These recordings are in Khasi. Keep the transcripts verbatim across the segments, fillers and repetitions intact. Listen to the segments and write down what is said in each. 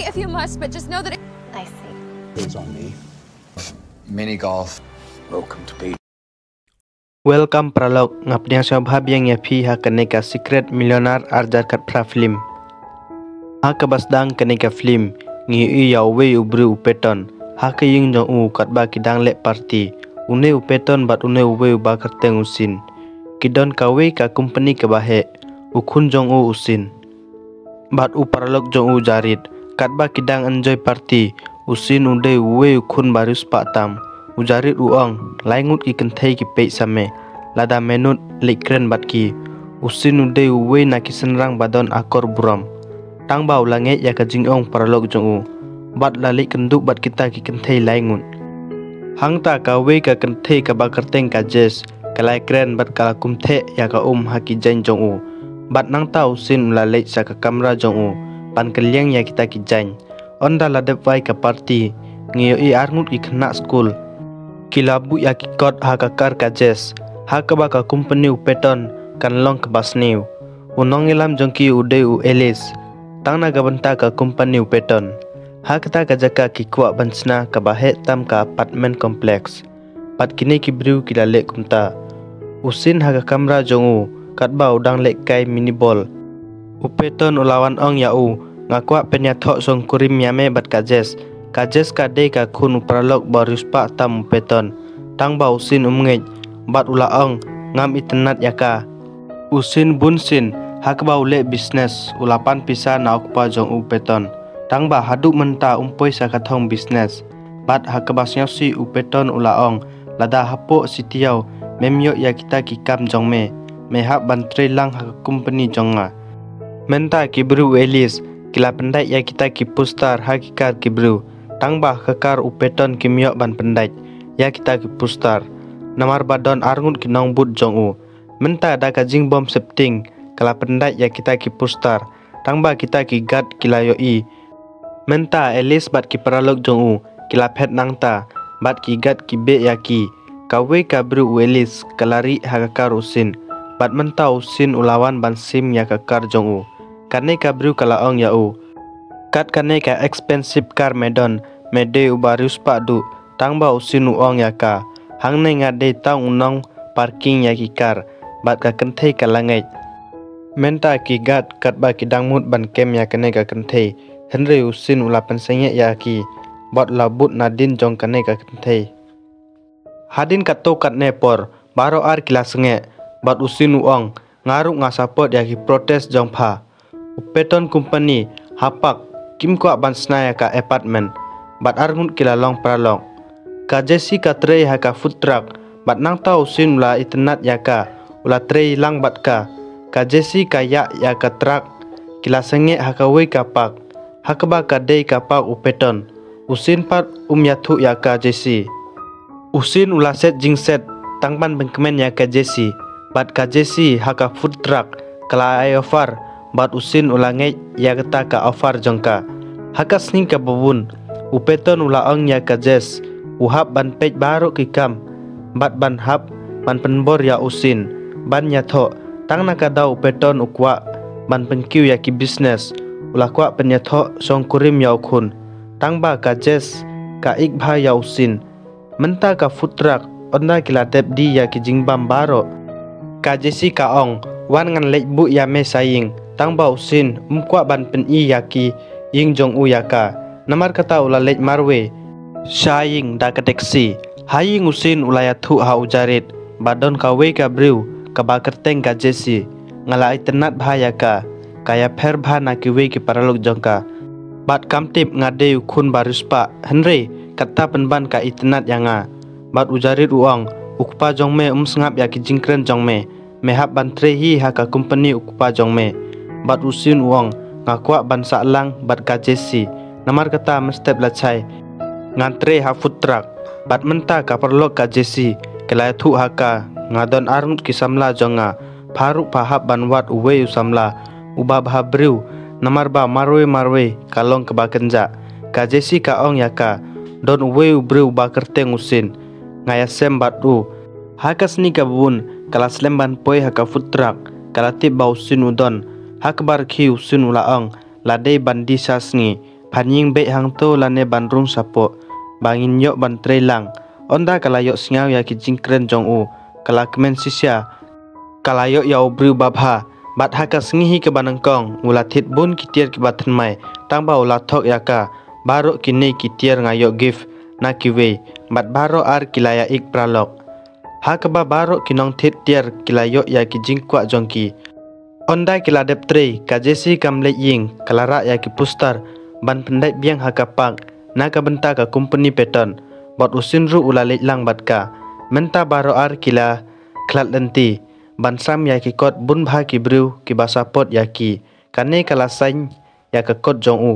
If you must, but just know that it I see. It's on me. Mini golf. Welcome to Beach. Welcome paralok, nga pdiang sngewbha biang ïa phi ha kane ka Secret Millionaire arjar katphra film. Ha kaba sdang kane ka film, ngi ïohi ïa uwei u briew u Peyton ha ka ïing jong u katba ki dang leh party. Une u Peyton bad une uwei u ba kyrteng u Sean ki don kawei ka company kaba heh. U khun jong u u Sean bad u paralok jong u Jared. Katba ki dang enjoy party, u Sean u dei uwei u khun ba riewspah tam. U Jared u ong, lai ngut ki kynthei ki peit sa me. Lada me nud leit kren bad ki. U Sean u dei uwei na ki synrang ba don akor burom. Tang ba u la ngeit ïa ka jingong paralok jong u bad la leit kynduh bad kita ki kynthei lai ngut. Hangta kawei ka kynthei kaba kyrteng ka Jess ka la kren bad ka la kumtheh ïa ka um ha ki jaiñ jong u. Bad nangta u Sean u la leit sha ka kamra jong u ban kylliang ïa kita ki jaiñ. Ynda la dep wai ka party, ngi ïohi ar ngut ki khynnah skul ki la buh ïa ki kot ha ka kar ka Jess ha kaba ka company u Peyton kan long kaba sniew. U nongïalam jong ki u dei u Ellis, tang na ka bynta ka company u Peyton. Ha kata ka jaka ki kwah ban shna kaba heh tam ka apartment complex. Bad kine ki briew ki la leh kumta. U Sean ha ka kamra jong u katba u dang lehkai mini ball. U Peyton u la wan ong ïa u, nga kwah pynïathoh shongkurim ïa me bad ka Jess. Ka Jess ka dei ka khun u paralok ba riewspah tam u Peyton. Tang ba u Sean um ngeit bad u la ong, ngam itynnad ïa ka. U Sean bun sien ha kaba u leh business, u la pan pisa na u kpa jong u Peyton. Tang ba haduh mynta um poi sha ka thong business. Bad ha kaba sngewsih u Peyton u la ong, lada hapoh shi taïew mem ïoh ïa kita ki kam jong me, me hap ban trei lang ha ka company jong nga. Mynta ki briew u Ellis ki la pyndait ïa kita ki poster ha ki kar ki briew. Tang ba ha ka kar u Peyton kim ïoh ban pyndait ïa kita ki poster namar ba don ar ngut ki nongbud jong u. Mynta da ka jingbym sheptieng ka la pyndait ïa kita ki poster. Tang ba kita ki guard ki la ïohi. Mynta Ellis bad ki paralok jong u ki la phet nangta bad ki guard ki beh ïa ki. Kawei ka briew u Ellis ka la rieh ha ka kar u Sean. Bad mynta u Sean u la wan ban sim ïa ka kar jong u. Kane ka briew ka la ong ïa u, kat kane ka expensive kar me don, me dei uba riewspah duh. Tang ba u Sean u ong ïa ka, hangne nga dei tang u nongparking ïa ki kar. Bad ka kynthei ka la ngeit. Mynta ki guard katba ki dang mut ban kem ïa kane ka kynthei, hynrei u Sean u la pynsangeh ïa ki bad la bud nadien jong kane ka kynthei. Hadien katto katne por baroh ar ki la sangeh. Bad u Sean u ong, nga ruh nga support ïa ki protest jong pha. U Peyton company ha park kim kwah ban shna ïa ka apartment. Bad ar ngut ki la long paralok. Ka Jessie ka trei ha ka food truck bad nangta u Sean u la itynnad ïa ka, u la trei lang bad ka. Ka Jessie ka ïaid ïa ka truck. Ki la sangeh ha kawei ka park ha kaba ka dei ka park u Peyton. U Sean pat um ïathuh ïa ka Jessie. U Sean u la set jingset tang ban pynkmen ïa ka Jessie. Bad ka Jessie ha ka food truck ka la ai offer bad u Sean u la ngeit ïa kata ka offer jong ka. Ha ka sngi kaba bun u Peyton u la ong ïa ka Jess u hap ban peit baroh ki kam bad ban hap ban pynbor ïa u Sean ban ïathoh. Tang na ka daw u Peyton u kwah ban pynkiew ïa ki business, u la kwah pynïathoh shongkurim ïa u khun. Tang ba ka Jess ka ïeit bha ïa u Sean. Mynta ka food truck ynda ki la dep die ïa ki jingbam baroh. Ka Jessie ka ong, wan ngan leit buh ïa me sha ïing. Tang ba u Sean um kwah ban pyni ïa ki ïing jong u ïa ka. Namar kata u la leit marwei sha ïing da ka taxi. Ha ïing u Sean u la ïathuh ha u Jared ba don kawei ka briew kaba kyrteng ka Jessie. Nga la itynnad bha ïa ka. Ka ïapher bha na kiwei ki paralok jong ka. Bad kam tip nga dei u khun ba riewspah, hynrei kata pynban ka itynnad ïa nga. Bad u Jared u ong, u kpa jong me um sngap ïa ki jingkren jong me. Me hap ban trei hi ha ka company u kpa jong me. Bad u Sean u ong, nga kwah ban sah lang bad ka Jessie. Namar kata mynstep lashai ngan trei ha food truck. Bad mynta ka paralok ka Jessie ka la ïathuh ha ka, nga don ar ngut ki samla jong nga. Pha ruh pha hap ban wad uwei u samla uba bha briew. Namar ba marwei marwei ka long kaba kynjah. Ka Jessie ka ong ïa ka, don uwei u briew uba kyrteng u Sean. Nga ïasem bad u. Ha ka sngi kaba bun ka la slem ban poi ha ka food truck. Ka la tip ba u Sean u don. Ha kaba rkhie u Sean u la ong, la dei ban die sha sngi. phan ïing beit hangto lane ban rung shapoh, ba ngin ïoh ban trei lang. Ynda ka la ïohsngew ïa ki jingkren jong u, ka la kmen shisha. Ka la ïoh ïa u briew babha, bad ha ka sngi hi kaba nyngkong u la thied bun ki tiar kiba thymmai, tangba u la thok ïa ka, baroh kine ki tiar nga ïoh gift na kiwei, bad baroh ar ki la ïa ïk paralok. Ha kaba baroh ki nongthied tiar ki la ïoh ïa ki jingkwah jong ki. Ynda ki la dep trei, ka Jessie kam leit ïing, ka la rah ïa ki poster ban pyndait biang ha ka park na ka bynta ka company Patton, bad u Sin ruh u la leit lang bad ka. Mynta baroh ar ki la khlad lynti ban sam ïa ki kot bun bha ki briew kiba support ïa ki. Kane ka la sign ïa ka kot jong u.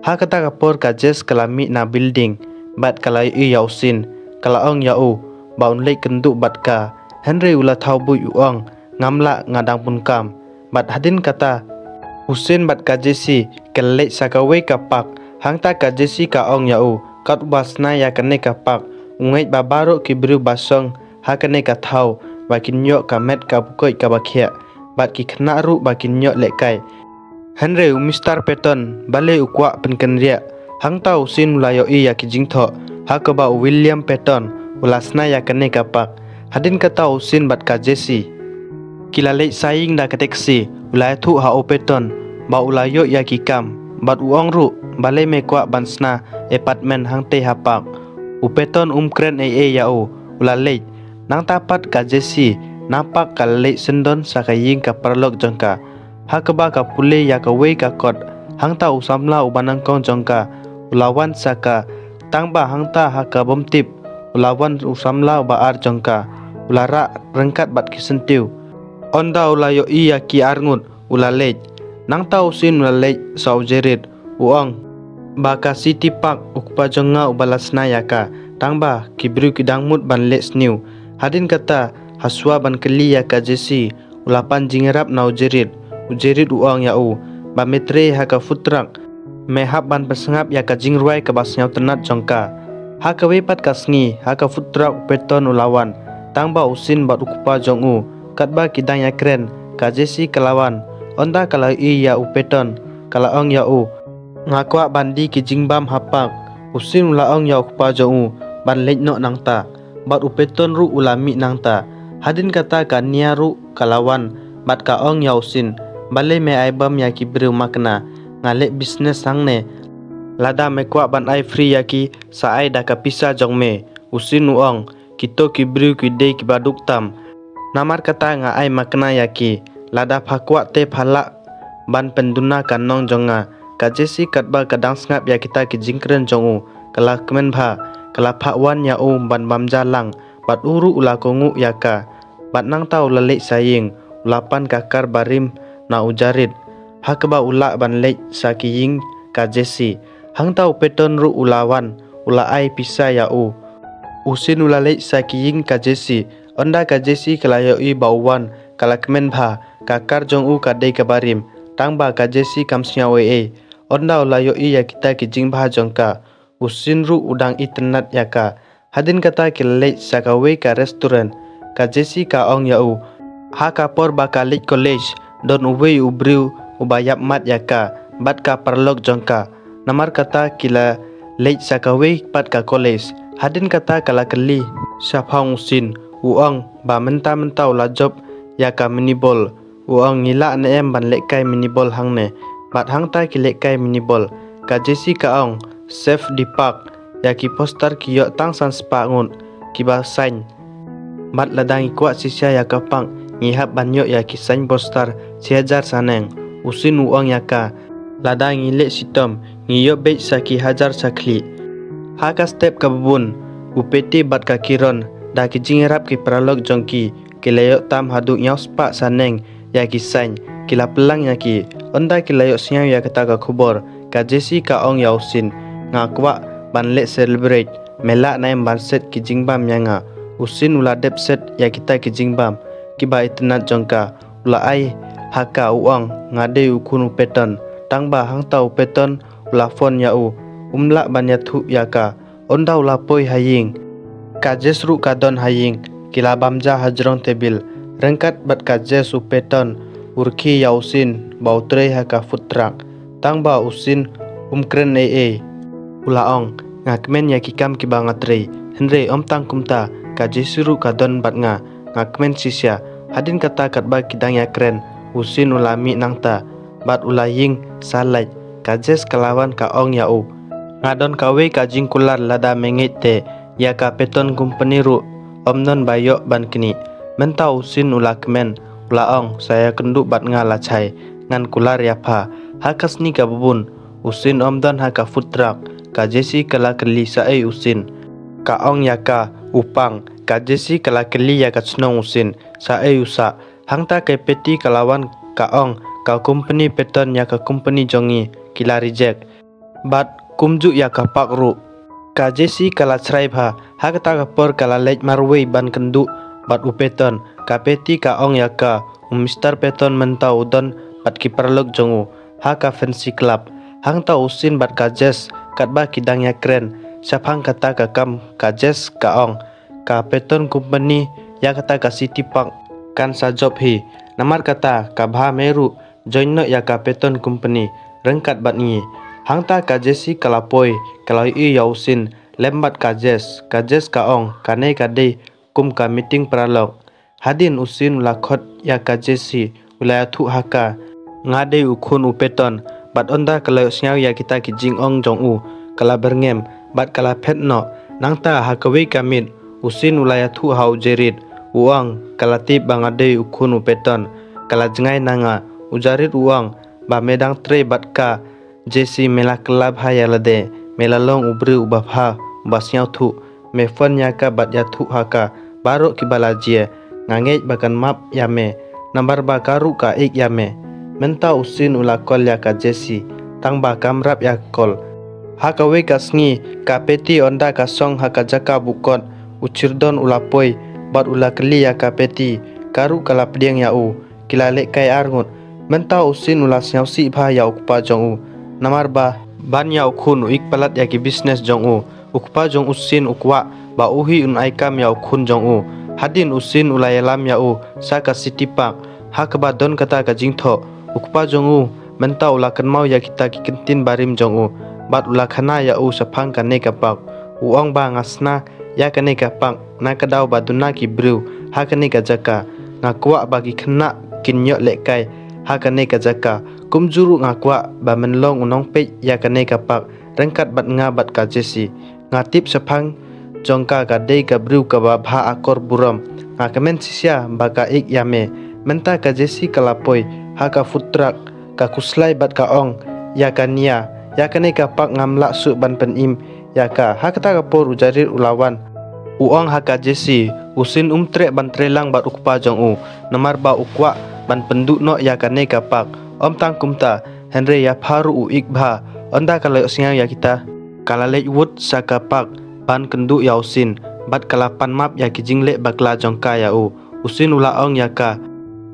Ha kata ka por ka Jess ka la mih na building, bad ka la ïohi ïa u Sin. Ka la ong ïa u ba un leit kynduh bad ka. Hynrei u la thaw buit u ong, ngam lah, nga dang bun kam. Bad hadien kata, u Sin bad ka Jessie ki la leit sha kawei ka park. Hangta ka Jessie ka ong ïa u, katba u shna ïa kane ka park, u ngeit ba baroh ki briew ba shong ha kane ka thaw ba kin ïoh ka met ka bukoit kaba khiah, bad ki khynnah ruh ba kin ïoh lehkai. Hynrei u Mister Patton balei u kwah pynkynriah. Hangta u Sin u la ïohi ïa ki jingthoh ha kaba u William Patton u la shna ïa kane ka park. Hadien kata u Sin bad ka Jessie ki la leit sha ïing da ka taxi. U la ïathuh ha u Patton ba u la ïoh ïa ki kam, bad u ong ruh balei me kwah ban shna apartment hangtei ha park. U Patton um kren ei ei ïa u, u la leit. Nangta pat ka Jessie na park ka la leit syndon sha ka ïing ka paralok jong ka, ha kaba ka pule ïa kawei ka kot. Hangta u samla uba nyngkong jong ka u la wan sha ka, tangba hangta ha ka bym tip u la wan u samla uba ar jong ka, u la rah ryngkat bad ki syntiew. Ynda u la ïohi ïa ki arngut, u la leit. Nangta u Sin u la leit sha u Jared, u ong ba ka City Park u kpa jong nga uba la shna ïa ka, tangba ki briew ki dang mut ban leh sniew. Hadien kata, ha shuwa ban kylli ïa ka Jessie, u la pan jingïarap na u Jared. U Jared u ong ïa u ba me trei ha ka food truck, me hap ban pynsngap ïa ka jingrwai kaba sngewtynnat jong ka. Ha kawei pat ka sngi, ha ka food truck u Patton u la wan, tangba u Sin bad u kpa jong u. Katba ki dang ïakren, ka Jessie ka la wan. Ynda ka la ïohi ïa u Patton, ka la ong ïa u, nga kwah ban die ki jingbam ha park. U Sin u la ong ïa u kpa jong u ban leit noh nangta, bad u Patton ruh u la mih nangta. Hadien kata ka Nia ruh ka la wan bad ka ong ïa u Sin, balei me ai bam ïa ki briew makna? Nga leh business hangne. Lada me kwah ban ai free ïa ki, sa ai da ka pisa jong me. U Sin u ong, kito ki briew ki dei kiba duk tam. Namar kata nga ai makna ïa ki. Lada pha kwah te pha lah ban pynduna ka nong jong nga. Ka Jessie katba ka dang sngap ïa kita ki jingkren jong u, ka la kmen bha, ka la phah wan ïa u ban bam ja lang, bad u ruh u la kohnguh ïa ka. Bad nangta u la leit sha ïing, u la pan ka kar barim na u Jared, ha kaba u lah ban leit sha ki ïing ka Jessie. Hangta u Patton ruh u la wan, u la ai pisa ïa u. U Sin u la leit sha ki ïing ka Jessie. Ynda ka Jessie ka la ïohi ba u wan, ka la kmen bha, ka kar jong u ka dei ka barim, tangba ka Jessie kam sngew ei ei. Ynda u la ïohi ïa kita ki jingbha jong ka, u Sin ruh u dang itynnad ïa ka. Hadien kata ki la leit sha kawei ka restaurant. Ka Jessie ka ong ïa u, ha ka por ba ka leit college, don uwei u briew uba ïap mat ïa ka bad ka paralok jong ka. Namar kata ki la leit sha kawei pat ka college. Hadien kata ka la kylli shaphang u Sin, u ong ba mynta mynta u la jop ïa ka miniball. U ong, ngi lah ne em ban lehkai miniball hangne? Bad hangta ki lehkai miniball. Ka Jessie ka ong, save the park. Ïa ki poster ki ïoh tang san spah ngut kiba sign. Bad lada ngi kwah shisha ïa ka park, ngi hap ban ïoh ïa ki sign poster shi hajar shaneng. U Sin u ong ïa ka, lada ngi leh shitom, ngi ïoh beit sa ki hajar sa khlieh. Ha ka step kaba bun, u Petey bad ka Kieran da ki jingïarap ki paralok jong ki, ki la ïoh tam haduh hynñiew spah shaneng ïa ki sign. Ki la pynlang ïa ki. Ynda ki la ïohsngew ïa kata ka khubor, ka Jessie ka ong ïa u Sin, nga kwah ban leh celebrate. Me lah ne em ban set ki jingbam ïa nga? U Sin u la dep set ïa kita ki jingbam kiba itynnad jong ka. U la ai ha ka, u ong, nga dei u khun u Patton. Tangba hangta u Patton u la phone ïa u, um lah ban ïathuh ïa ka. Ynda u la poi ha ïing, ka Jess ruh ka don ha ïing. Ki la bam ja hajrong tebil ryngkat bad ka Jess. U Patton u rkhie ïa u Sin ba u trei ha ka food truck, tangba u Sin um kren ei ei. U la ong, nga kmen ïa ki kam kiba nga trei. Hynrei ym tang kumta, ka Jessie ruh ka don bad nga, nga kmen shisha. Hadien kata katba ki dang ïakren, u Sin u la mih nangta bad u la ïeng sa lait. Ka Jess ka la wan ka ong ïa u, nga don kawei ka jingkular, lada me ngeit te ïa ka Peyton Company ruh, ym don ba ïoh ban knieh. Mynta u Sin u la kmen, u la ong, sa ïakynduh bad nga lashai, ngan kular ïa pha. Ha ka sngi kaba bun, u Sin ym don ha ka food truck. Ka Jessie ka la kylli sa ei u Sin. Ka ong ïa ka, u pang. Ka Jessie ka la kylli ïa ka chnong u Sin sa ei u sah. Hangta ka Patty ka la wan ka ong, ka company Peyton ïa ka company jong ngi ki la reject. Bad kumjuh ïa ka Park ruh. Ka Jessie ka la shrai bha. Ha kata ka por ka la leit marwei ban kynduh bad u Peyton. Ka Patty ka ong ïa ka, u Mister Peyton mynta u don bad ki paralok jong u ha ka Fancy Club. Hangta u Sin bad ka Jess katba ki dang ïakren shaphang kata ka kam, ka Jess ka ong, ka Peyton Company ïa kata ka City Park kan sa jop hi. Namar kata ka bha me ruh join noh ïa ka Peyton Company ryngkat bad ngi. Hangta ka Jessie ka la poi, ka la ïohi ïa u Sin lem bad ka Jess. Ka Jess ka ong, kane ka dei kum ka meeting paralok. Hadien u Sin u la khot ïa ka Jessie, u la ïathuh ha ka, nga dei u khun u Peyton. Bad ynda ka la ïohsngew ïa kita ki jingong jong u, ka la byrngem bad ka la phet noh. Nangta ha kawei ka miet, u Sin u la ïathuh ha u Jared, u ong, ka la tip ba nga dei u khun u Peyton. Ka la jngai na nga. U Jared u ong, ba me dang trei bad ka Jessie me la kylla bha ïa lade, me la long u briew uba bha, uba sngewthuh. Me phone ïa ka bad ïathuh ha ka baroh kiba la jia. Nga ngeit ba kan map ïa me, namar ba ka ruh ka ïeit ïa me. Mynta u Sin u la call ïa ka Jessie, tang ba kam rap ïa ka call. Ha kawei ka sngi, ka Patty ynda ka song ha ka jaka buh kot, u Chirdon u la poi bad u la kylli ïa ka Patty. Ka ruh ka la pdiang ïa u. Ki la lehkai arngut. Mynta u Sin u la sngewsih bha ïa u kpa jong u, namar ba ban ïa u khun u ïeit palat ïa ki business jong u. U kpa jong u Sin u kwah ba u hi un ai kam ïa u khun jong u. Hadien u Sin u la ïalam ïa u sha ka City Park, ha kaba don kata ka jingthoh. U kpa jong u mynta u la kynmaw ïa kita ki kyntien barim jong u, bad u la khana ïa u shaphang kane ka park. U ong ba nga sna ïa kane ka park na ka daw ba duna ki briew ha kane ka jaka. Nga kwah ba ki khynnah kin ïoh lehkai ha kane ka jaka. Kumjuh ruh nga kwah ba men long u nongpeit ïa kane ka park ryngkat bad nga bad ka Jessie. Nga tip shaphang jong ka, ka dei ka briew kaba bha akor burom. Nga kmen shisha ba ka ïeit ïa me. Mynta ka Jessie ka la poi ha ka food truck, ka khuslai bad ka ong ïa ka Nia, ïa kane ka park ngam lah shuh ban pynim ïa ka. Ha kata ka por u Jared u la wan. U ong ha ka Jessie, u Sin um treh ban trei lang bad u kpa jong u, namar ba u kwah ban pynduh noh ïa kane ka park. Ym tang kumta, hynrei ïa pha ruh u ïeit bha. Ynda ka la ïohsngew ïa kita, ka la leit wut sha ka park ban kynduh ïa u Sin, bad ka la pan map ïa ki jingleh bakla jong ka ïa u. U Sin u la ong ïa ka,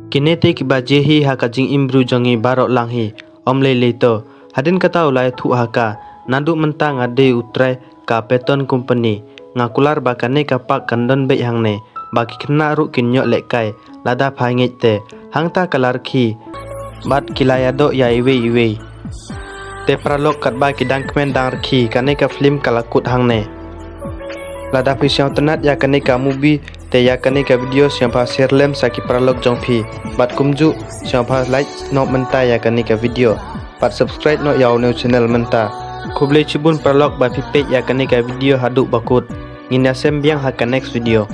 kine te kiba jia hi ha ka jingim briew jong ngi baroh lang hi. Ym lei lei to. Hadien kata u la ïathuh ha ka, naduh mynta nga dei u trai ka Peyton Company. Nga kular ba kane ka park kan don beit hangne, ba ki khynnah ruh kin ïoh lehkai lada pha ngeit te. Hangta ka la rkhie bad ki la ïadoh ïa iwei iwei. Te paralok, katba ki dang kmen dang rkhie, kane ka film ka la kut hangne. Lada phi sngewtynnat ïa kane ka movie, te ïa kane ka video sngewbha share lem sha ki paralok jong phi. Bad kumjuh sngewbha like noh mynta ïa kane ka video, bad subscribe noh ïa u new channel mynta. Khublei shibun paralok ba phi peit ïa kane ka video haduh ba kut. Ngin ïashem biang ha ka next video.